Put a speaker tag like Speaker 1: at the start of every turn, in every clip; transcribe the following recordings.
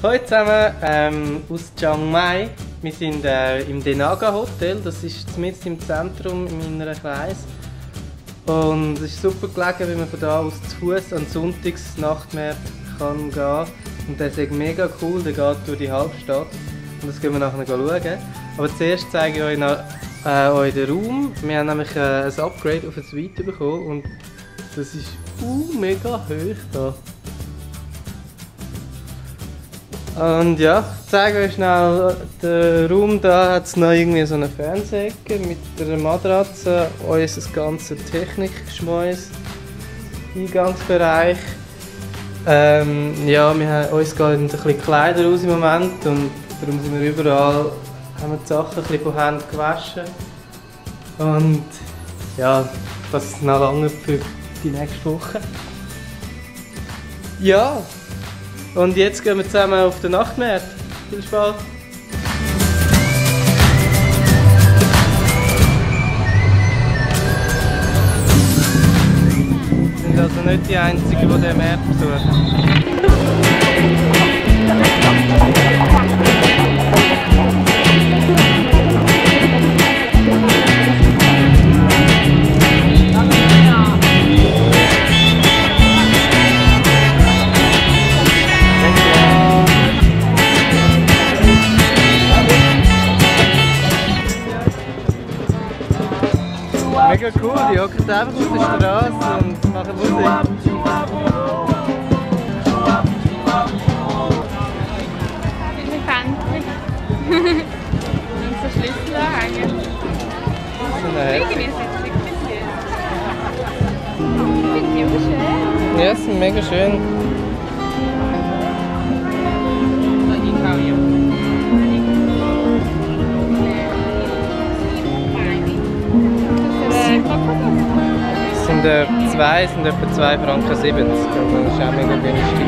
Speaker 1: Hallo zusammen aus Chiang Mai. Wir sind im Denaga Hotel, das ist mitten im Zentrum in meiner Kreis. Und es ist super gelegen, wenn man von da aus zu Fuß an Sonntags Nachtmärkte kann gehen. Und der ist mega cool, der geht durch die Halbstadt. Und das gehen wir nachher schauen. Aber zuerst zeige ich euch noch euch den Raum. Wir haben nämlich ein Upgrade auf eine Suite bekommen und das ist mega hoch da. Und ja, ich zeige euch schnell den Raum. Da hat es noch irgendwie so eine Fernsehecke mit einer Matratze, unser ganzer Technikschmäus, Eingangsbereich. Ja, uns gehen ein bisschen Kleider aus im Moment und darum sind wir überall, haben wir die Sachen ein bisschen von Hand gewaschen. Und ja, das ist noch lange für die nächste Woche. Ja, und jetzt gehen wir zusammen auf den Nachtmarkt. Viel Spaß! Wir sind also nicht die Einzigen, die den Markt besuchen. Mega cool, die hocken einfach auf der Straße und machen Musik.
Speaker 2: Und so Schlüssel anhängen. Irgendwie ist es wirklich süß. Ich finde die auch schön.
Speaker 1: Ja, sie sind mega schön. Es sind zwei, sind etwa 2,70 Franken. Also das ist auch mega günstig.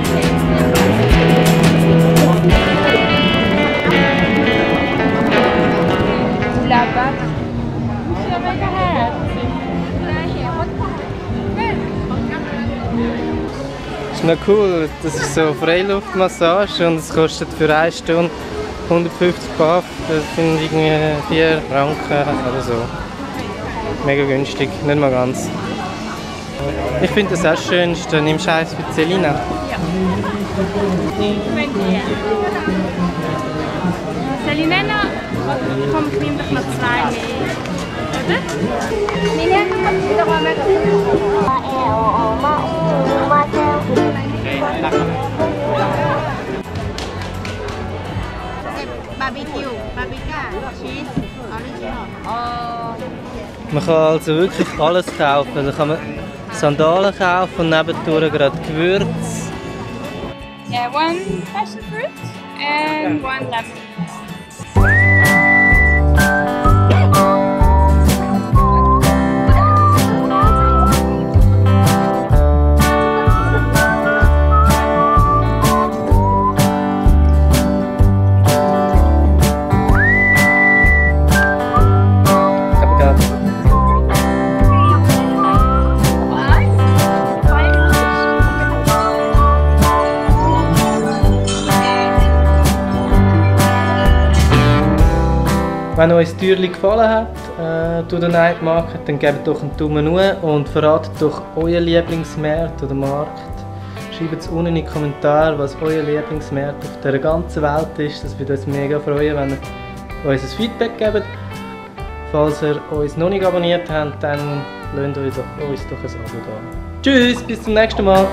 Speaker 1: Das ist noch cool, das ist so Freiluftmassage und es kostet für 1 Stunde 150 Baht, das sind irgendwie 4 Franken oder so. Mega günstig, nicht mal ganz. Ich finde das auch das Schönste, nimmst du eins für Selina?
Speaker 2: Ja. Selina, komm, ich nehme doch noch 2 mit. Oder? Barbecue, Cheese, Original.
Speaker 1: Man kann also wirklich alles kaufen. Da kann man Sandalen kaufen und nebendurch gerade Gewürze.
Speaker 2: Yeah, 1 passion fruit and 1 lemon.
Speaker 1: Wenn euch das Türchen gefallen hat, durch den Night Market, dann gebt doch einen Daumen hoch und verratet doch euer Lieblingsmarkt oder Markt. Schreibt es unten in die Kommentare, was euer Lieblingsmarkt auf der ganzen Welt ist. Das würde uns mega freuen, wenn ihr uns ein Feedback gebt. Falls ihr uns noch nicht abonniert habt, dann lasst uns doch ein Abo da. Tschüss, bis zum nächsten Mal!